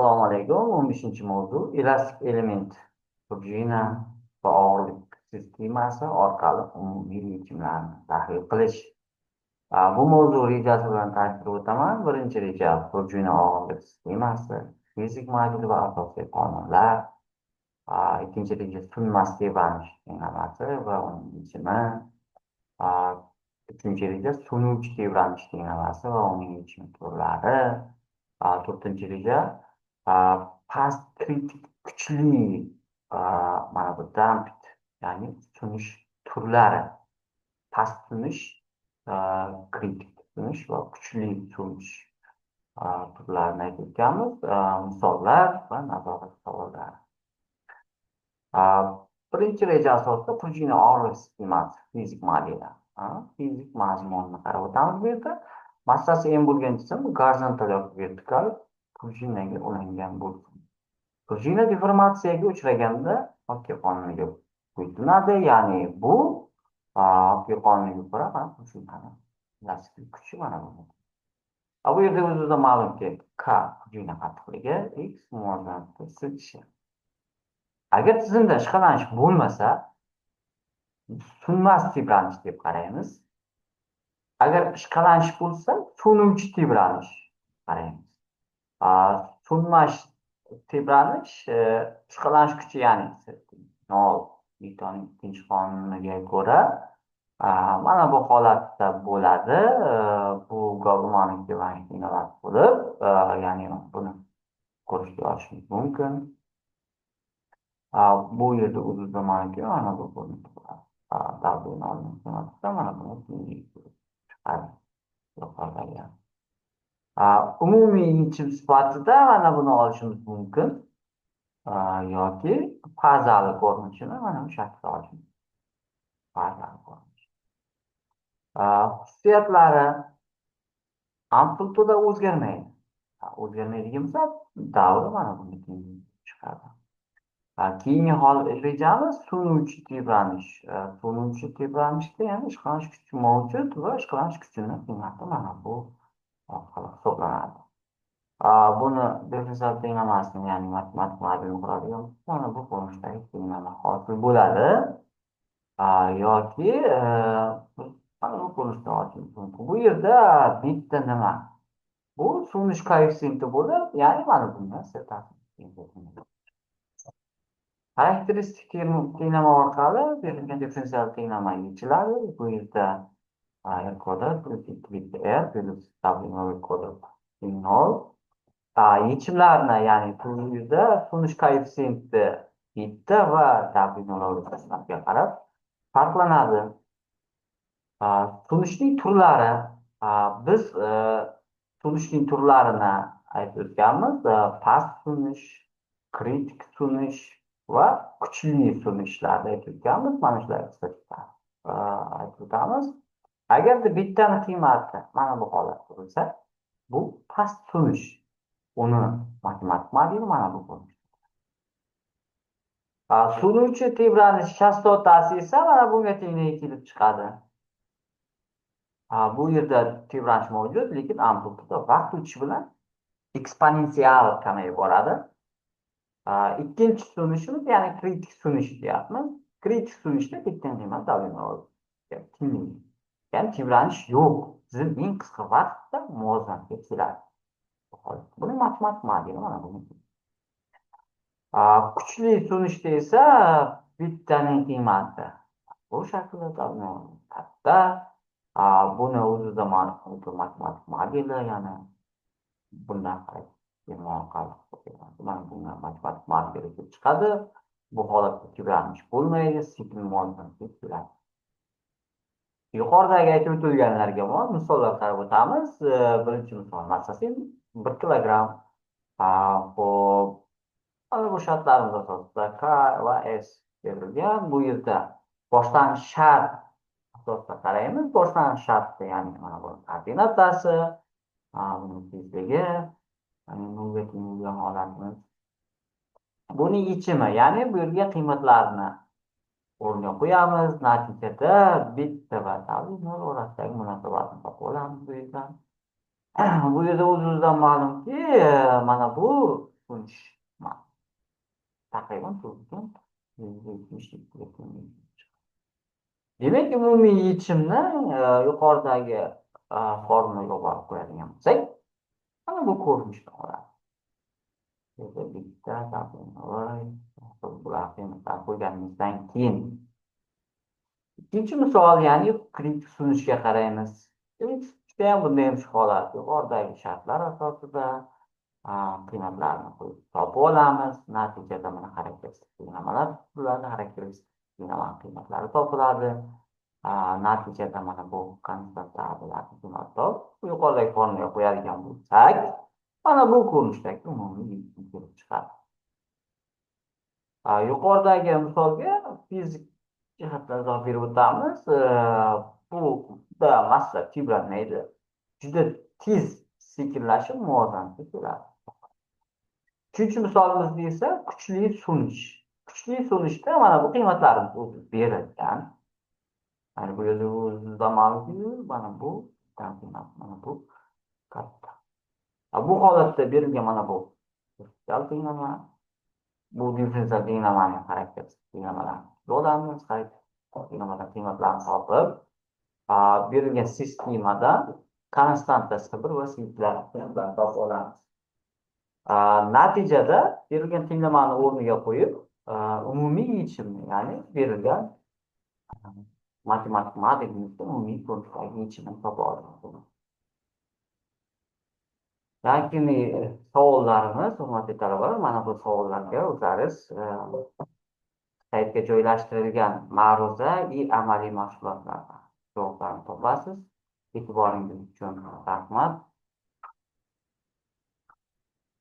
Assalomu alaykum. 15-mavzu elastik element prujina va og'irlik sistemasi orqali umumiy yechimlarni tahlil qilish. Bu mavzu rejasi bilan tanishtirib o'taman. Birinchi reja prujina og'irlik sistemasi, fizik model va asosiy qonunlar. Ikkinchi reja so'nmas tebranish tenglamasi va uning yechimi. Uchinchi reja so'nuvchi tebranish tenglamasi va uning yechim turlari. To'rtinchi reja past kritik kuchli mana bu damped, ya'ni so'nish turlari, past so'nish, kritik so'nish va kuchli so'nish turlarini aytib o'tganmiz, misollar va nazorat savollari. Birinchi reja asosida prujina og'irlik sistemasi fizik modeli, fizik mazmunini qarab o'tamiz. Bu yerda massasi m bo'lgan jism gorizontal yoki vertikal prujinaga ulangan bo'lsin. Prujina deformatsiyaga uchraganda Xokke qonuniga bo'ysunadi, ya'ni bu Xokke qonuniga ko'ra mana prujinani elastik kuchi mana bu. Bu yerda o'z-o'zidan ma'lumki, K prujina qattiqligi, X muvozanatda silkishi. Agar tizimda ishqalanish bo'lmasa, so'nmas tebranish deb qaraymiz. Agar ishqalanish bo'lsa, so'nuvchi tebranish qaraymiz. So'nmas tebranish ishqalanish kuchi, ya'ni nol, Nyutonning ikkinchi qonuniga ko'ra mana bu holatda bo'ladi. Bu garmonik tebranish tenglamasi bo'lib, ya'ni buni ko'rishga olishimiz mumkin. Bu yerda o'z-o'zidan mana bu mana buni chiqadi yuqoridagi. Umumiy yechim sifatida mana buni olishimiz mumkin yoki fazali ko'rinishini mana bu shaklda olishimiz, fazali ko'rinish. Xususiyatlari amplituda o'zgarmaydi. O'zgarmaydigan bo'lsa, davri mana bunga teng chiqadi. Keyingi hol rejamiz so'nuvchi tebranish. So'nuvchi tebranishda, ya'ni ishqalanish kuchi mavjud va ishqalanish kuchini qiymati mana bu orqali hisoblanadi. Buni differensial tenglamasini, ya'ni matematik modelini quradigan bo'lsak, mana bu ko'rinishdagi tenglama hosil bo'ladi. Yoki mana bu ko'rinishda olishimiz mumkin. Bu yerda bitta nima? Bu so'nish koeffitsiyenti bo'lib, ya'ni mana bundan xarakteristik tenglama orqali berilgan differensial tenglama yechiladi. Bu yerda r kvadrat plyus ikki bitta r plyus w kvadrat teng nol. Yechimlarni, ya'ni bu yerda so'nish koeffitsiyenti bitta va w nol qarab farqlanadi. So'nishning turlari. Biz so'nishning turlarini aytib o'tganmiz. Past so'nish, kritik so'nish va kuchli so'nishlarni aytib o'tganmiz. Mana shularni qisqacha aytib o'tamiz. Agarda bittani qiymati mana bu holatda bo'lsa, bu past so'nish. Uni matematik modeli mana bu ko'rinish. So'nuvchi tebranish chastotasi esa mana bunga tenglik kelib chiqadi. Bu yerda tebranish mavjud, lekin amplituda vaqt o'tishi bilan eksponensial kamayib boradi. Ikkinchi so'nishimiz, ya'ni kritik so'nish deyapmiz. Kritik so'nishda bitta qiymat tenglik. Ya'ni tebranish yo'q. Tizim eng qisqa vaqtda muvozanatga keladi. Buni matematik modeli mana bu. Kuchli so'nishda esa bittaning qiymati bu shaklda katta. Buni o'zida matematik modeli, ya'ni bundan qarab mana bundan matematik modeli kelib chiqadi. Bu holatda tebranish bo'lmaydi, sekin muvozanatga keladi. Yuqoridagi aytib o'tilganlarga muvofiq misollar qarab o'tamiz. Birinchi misol: massasi 1 kilogramm. Xo'p, mana bu shartlarimiz asosida K va S berilgan. Bu yerda boshlang'ich shart asosida qaraymiz. Boshlang'ich shartda, ya'ni mana bu koordinatasi, buni tezligi, ya'ni nolga teng bo'lgan holatimiz. Buni yechimi, ya'ni bu yerga qiymatlarni o'rniga qo'yamiz. Natijada bitta va nol orasidagi munosabatni topib olamiz bu yerdan. Bu yerda o'z-o'zidan ma'lumki, mana bu Taqriban 4,172 ga teng. Demak, umumiy yechimni yuqoridagi formulaga olib qo'yadigan bo'lsak, mana bu ko'rinishni oladi. Bitta bular qiymatlarni qo'yganimizdan keyin ikkinchi misol, ya'ni kritik sunishga qaraymiz. Juda ham bunday ham shu holat, yuqoridagi shartlar asosida qiymatlarni qo'yib topib olamiz. Natijada mana xarakteristik tenglamalar tuziladi, xarakteristik tenglama qiymatlari topiladi. Natijada mana bu konstantalarni qiymat topib, yuqoridagi formulaga qo'yadigan bo'lsak, mana bu ko'rinishdagi umumiy yechim kelib chiqadi. Yuqoridagi misolga fizik jihatdan izoh berib o'tamiz. Bu massa tebranmaydi. Juda tez sekinlashib, muvozanatga keladi. Uchinchi misolimizda esa kuchli so'nish. Kuchli so'nishda mana bu qiymatlarimiz o'zi berilgan. Ya'ni bu yerda o'zimizda ma'lumki, mana bu qiymat, mana bu katta. Bu holatda berilgan mana bu differensial tenglama, bu differensial tenglamaning xarakteristik tenglamalarni olamiz, tenglamadan qiymatlarni topib, berilgan sistemada konstanta S1 va S2 qiymatlarini topib olamiz. Natijada berilgan tenglamani o'rniga qo'yib, umumiy yechimni, ya'ni berilgan matematik modelimizni umumiy ko'rinishdagi yechimini topa olamiz. Yakuniy savollarimiz, hurmatli talabalar, mana bu savollarga o'zlaringiz saytga joylashtirilgan ma'ruza и amaliy mashg'ulotlardan javoblarni topasiz. E'tiboringiz uchun rahmat.